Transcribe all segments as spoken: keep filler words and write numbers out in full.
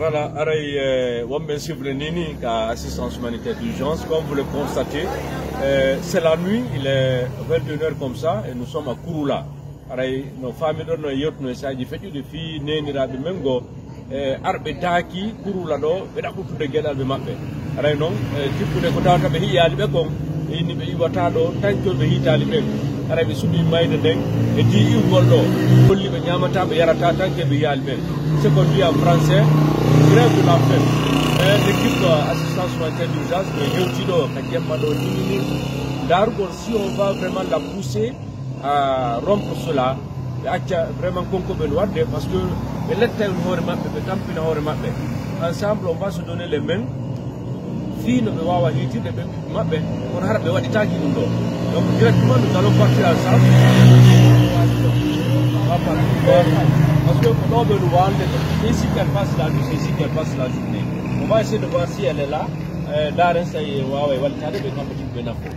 Voilà, aray, euh, wonɓe sifre nini ka assistance humanitaire d'urgence. Comme vous le constatez, euh, c'est la nuit, il est vingt et une heures comme ça, et nous sommes à Kouroula. Aray no faamiɗon no e yewtuno e saaji feƴƴuɗi fii neeniraaɓe men goo, e arɓe daaki Kouroula ɗo, ɓe ɗaɓɓutude geɗalɓe maɓɓe. Aray noon, e tippude ko tawata ɓe hiyaali ɓe kon, e yimɓe iwata ɗo, tanki ɓe hiitaali ɓen. Aray ɓe suɓii mayde nden, e jii iwgol ɗo. Holli ɓe ñaamataa, ɓe yarataa, tanki ɓe hiyaali ɓen. C'est qu'on dit en français, grève de la faim. E l'équipe, euh, assistance humanitaire d'urgence, ɓe hewtii ɗo ka jemma ɗo, nini ni, ndaarugol si on va vraiment la pousser à rompre cela, ɓe acca vraiment konko ɓen waɗde, parce que ɓe letta en hoore maɓɓe, ɓe tampina hoore maɓɓe. Ensemble, on va se donner les mains, fii no ɓe waawa hiitirde ɓe maɓɓe, kono hara ɓe waɗitaaki ɗum ɗo. Donc, directement, nous allons partir ensemble. Parce que ko ɗo ɓe no waalde, c'est ici qu'elle passe la nuit, c'est ici qu'elle passe la journée. On va essayer de voir si elle est là. Eh, ndaaren si waawa e wallitaade ɓe, kamɓe tigi ɓe nafo.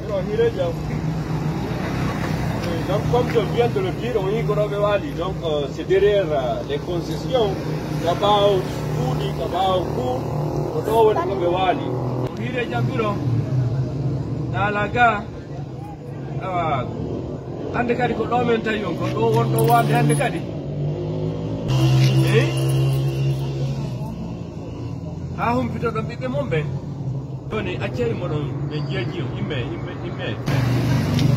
Iro hire jam. Donc, comme je viens de le dire, on y kono ɓe waali. Donc, euh, c'est derrière, euh, les concessions. Ka ɓaawo kuuɗi, ka ɓaawo kuu, ko ɗo woni ko ɓe waali. Hire jam ɓiro. Dala ga. Awa. Hannde kadi ko ɗo men tawi on, ko ɗo wonɗo waalde hannde kadi. Eyi. Haa humpitoɗon ɓiɓɓe mon ɓen. Jooni accee moɗon ɓe jeeji on. Imme, imme, imme.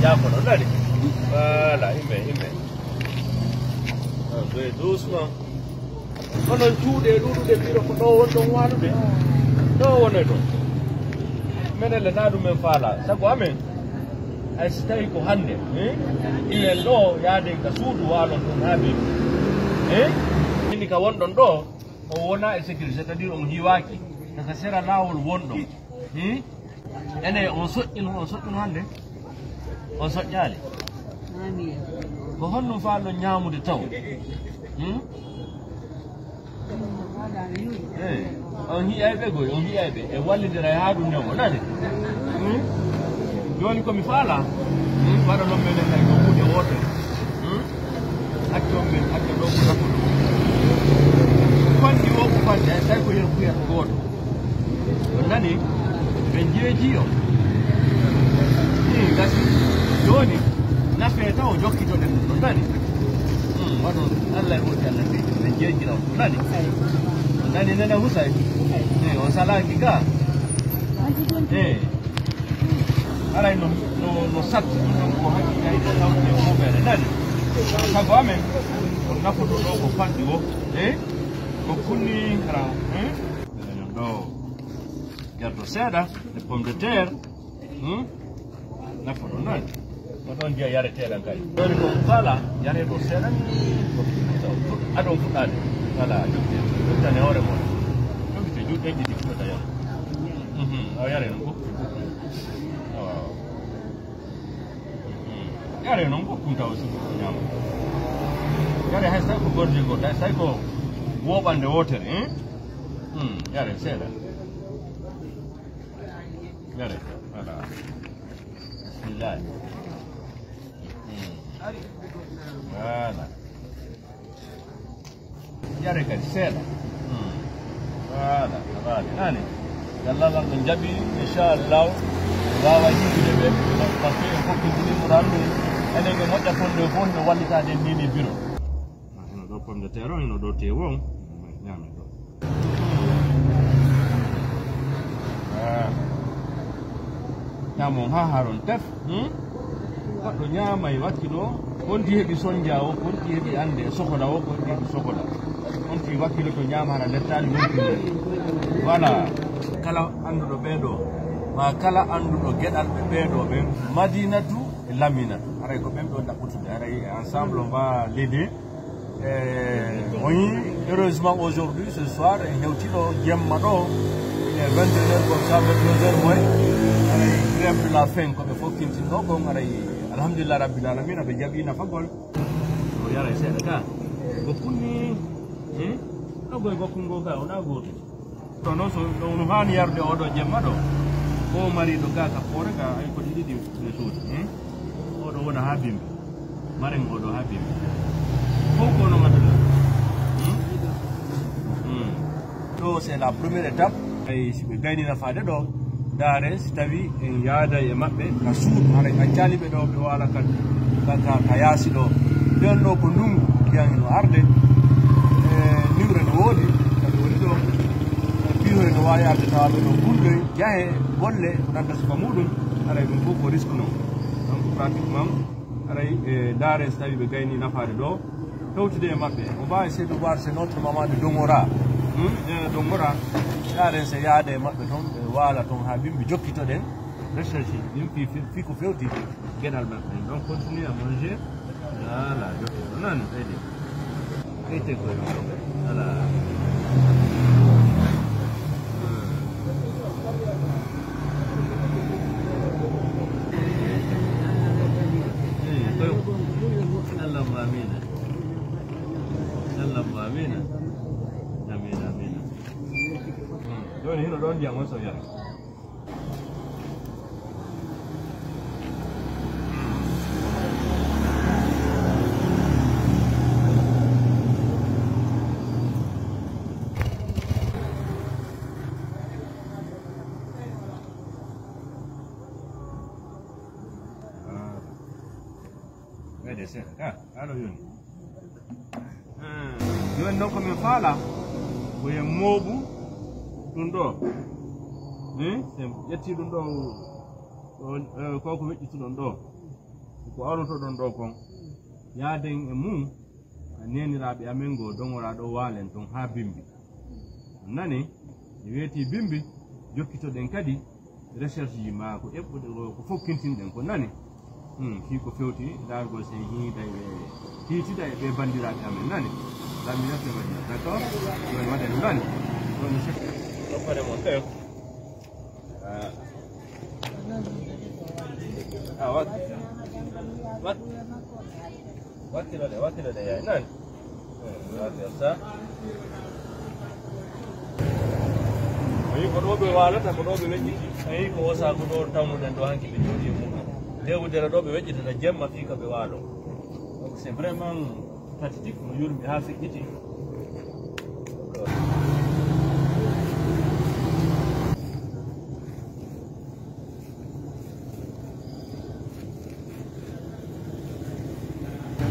Jaafoɗon, nani? Voilà, imme, imme. Ah, be doucement. Onon cuuɗe ɗuuɗuɗe ɓiro ko ɗo wonɗon waalude. Ɗo wone ɗo. Menen le naa ɗum men faala. Sago amen. Hay so tawi ko hannde, eh, imen ɗo yaaden ka suudu waalon ɗon haa ɓe. Eh? Ini ka wonɗon ɗo, o wonaa e sécurité, c'est-à-dire on hiiwaaki. Daga sera laawol wonɗon. Hmm? Ene, on soƴƴino, on soƴƴino hannde? On soƴƴaali? Ko honɗum faalɗon ñaamude taw? Hmm? Eey, on hi'ay ɓe goy, on hi'ay ɓe. E wallidira e haa ɗum newo, nani? Hmm? Jooni ko mi faala, hmm, waɗanon menen hay ko huunde wootere. Hmm? Accon men, accon ɗo ko nafuɗo. Fanɗi o ko fanɗi, hay tawi ko yen kuyat gooto. On nani? Ɓe jeeji on. Ɗi gasi. Jooni, nafe taw jokkitoɗen ɗum. On nani? Hmm, waɗon Allah e woodi Allah ɓe. Ɓe jeeji on. On nani? On nani Nene Husay? Eh, on salaaki ga? Eh. Aray no, no, no satti ɗum ɗon ko hakkitayde tawde e muɓɓere. Nani? Sago amen, ko nafoto ɗo ko fanɗi o. Eh? Ko kunni hara, eh? Enen ɗo. Gerto seeɗa, e pomme de terre. Hmm? Nafoto noon. Ko ɗon njiya yareteeɗan kadi. Ɗoni ko kala yareeɗo seeɗan, ko fuɗɗa, fuɗ-, adon fuɗɗaade. Kala jokkite, jokkitane hoore mon. Jokkite juɗɗe ɗiɗi fuɗɗa yam. Mhm. O yare noon ko. Awa. Mhm. Yare noon ko kunta o sugu ko ñaama. Yare hay so tawi ko gorjigol, hay so tawi ko woɓande wootere, eh? Hmm, yare seeɗa. Yare, voilà. Bismillah. Hmm. Voilà. Yare kadi seeɗa. Hmm. Voilà, voilà. Nani? Yalla lan ko jaɓi, inchallah. Waawa yiɗude ɓe, parce que en fof ko jini mo randu. Enen e moƴƴa fonde fof no wallitaade ni ni biro. Ah, hino ɗo pomme de terre o, hino ɗo teewu o. Ñaame ɗo. Ah. Ñaamo haa haron tef. Hmm? Goɗɗo ñaama e wakkilo. Honti heɓi sonja o, honti heɓi annde e sokola o, honti heɓi sokola. Honti wakkilo to ñaama hara lettaali, honti nani. Voilà. Kala annduɗo ɓee ɗo, ma kala annduɗo geɗalɓe ɓee ɗo ɓen, Madinatu e Laminatu. Haray ko ɓen ɗo ɗaɓɓutude. Haray ensemble, on va l'aider. Eh, on yi, heureusement aujourd'hui, ce soir, en hewtiɗo jemma ɗo, e vingt et une heures comme ça, vingt-deux heures moins, aray grève de la faim, ko ɓe fof kintinɗo kon, aray, alhamdulillah rabbil alamina, ɓe jaɓi nafagol. O yara e seeɗa ka, gokkun ni, eh? Ɗo goy gokkun go ka, wona gooto. Ɗo noon, so ɗo no haani yarde oɗo jemma ɗo, o mari ɗo ga ka Foore ga, ay ko ɗiɗi ɗi e suudu. Hmm? Oɗo wona haa Bimbi. Maren oɗo haa Bimbi. Fof ko no ngaɗata. Hmm? Hmm. Ɗo, c'est la première étape. Ay, si ɓe gayni nafaade ɗo, ndaare si tawi en yaada e maɓɓe ka suudu, hara en accaani ɓe ɗo, ɓe waala ka, ka, ka, ka yaasi ɗo. Nden ɗo ko ndungu, ndiyan hino arde. E, niwre no woodi, kadi woni ɗo. E, piihoy no waawi arde tawa ɓe ɗo kulloy, jahe, bolle, ko nanta suka muɗum, haray ɗum fof ko risque non. Donc, pratiquement, haray, e, ndaare so tawi ɓe gayni nafaade ɗo, tawtude e maɓɓe. On va essayer de voir, c'est notre maman de Dongora. Hmm? E, Dongora, ndaaren so yaade e maɓɓe toon, ɓe waala toon haa Bimbi, jokkitoɗen recherche ɗin fii, fii, fii ko fewti geɗal maɓɓe. Donc, continue à manger. Voilà, jokkito. Nani, ɓeydi. Ɓeydi ko yo. Voilà. Hmm. Eh, koyo. Allahumma amina. Allahumma amina. Amina, amina. Hmm. Jooni hino ɗon ndiyam on so yara. Ɓeyde seeɗa ka, ka ɗo yoni. Hmm. Jooni noon ko min faala, ko en mooɓu ɗum ɗo. Hmm? So en ƴetti ɗum ɗo, o, e, ko ko weƴƴituɗon ɗo. Ko arotoɗon ɗo kon. Yaaden e mum, ka neeniraaɓe amen ngo Dongora ɗo, waalen toon haa Bimbi. Nani, mi weeti Bimbi, jokkitoɗen kadi recherche ji maa ko eɓɓuɗe ko, ko fof kintinɗen ko nani. Hmm, fii ko fewti daargol sen hiida e hiitida e ɓe banndiraaɓe amen nani. Lami yette waɗi, d'accord? Ɗon waɗen nani. Ɗon mi sek-, ɗon pare mon ɓe. Ah. Ah, wat-, wat-, wakkilo de, wakkilo de, yaay, nani? Eh, wakkilo sa. Ayi, ko ɗo ɓe waalata, ko ɗo ɓe weƴƴiti. Ayi, ko osa, ko ɗo tawnuɗen ɗo hanki ɓe jooɗi e muɗum. Dewdere ɗo ɓe weƴƴitata jemma fii ka ɓe waalo. Donc, c'est vraiment fatidique, no yurmi haa feƴƴiti.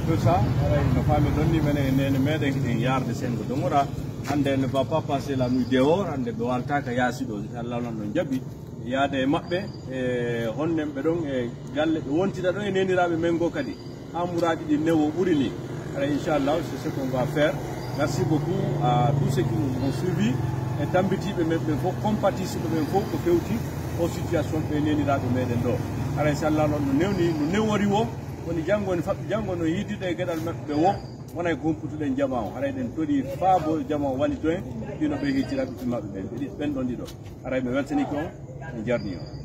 Tout ça, haray no faami ɗon ni, menen e neene meɗen en yaarde Sengo Dongora. Hannde ne va pas passer la nuit dehors, hannde ɓe waaltaaka yaasi ɗo, inchallah non ɗon jaɓi yaade e maɓɓe, e honnemɓe ɗon e galle, ɓe wontida ɗon e neeniraaɓe men goo kadi. Haa muraaji ɗi newo ɓuri ni. Haray, inchallah, c'est ce qu'on va faire. Merci beaucoup à tous ceux qui nous ont suivis. E tambitiiɓe men ɓen fof, compatissɓe ɓen fof, ko fewti o situation ɓe neeniraaɓe meɗen ɗo. Haray, inchallah, non no newni, no newori wo, woni janngo, woni faɓɓi janngo, no yiidirde e geɗal maɓɓe wo, wona e ko humputuɗen jama o. Haray ɗen toɗi faabo jama o wallito en, hino ɓe hittira ɓiɓɓe maɓɓe ɓen. Ɓe ɗiɗi, ɓen ɗon ɗiɗo. Haray, mi weltanike on, mi jarni on.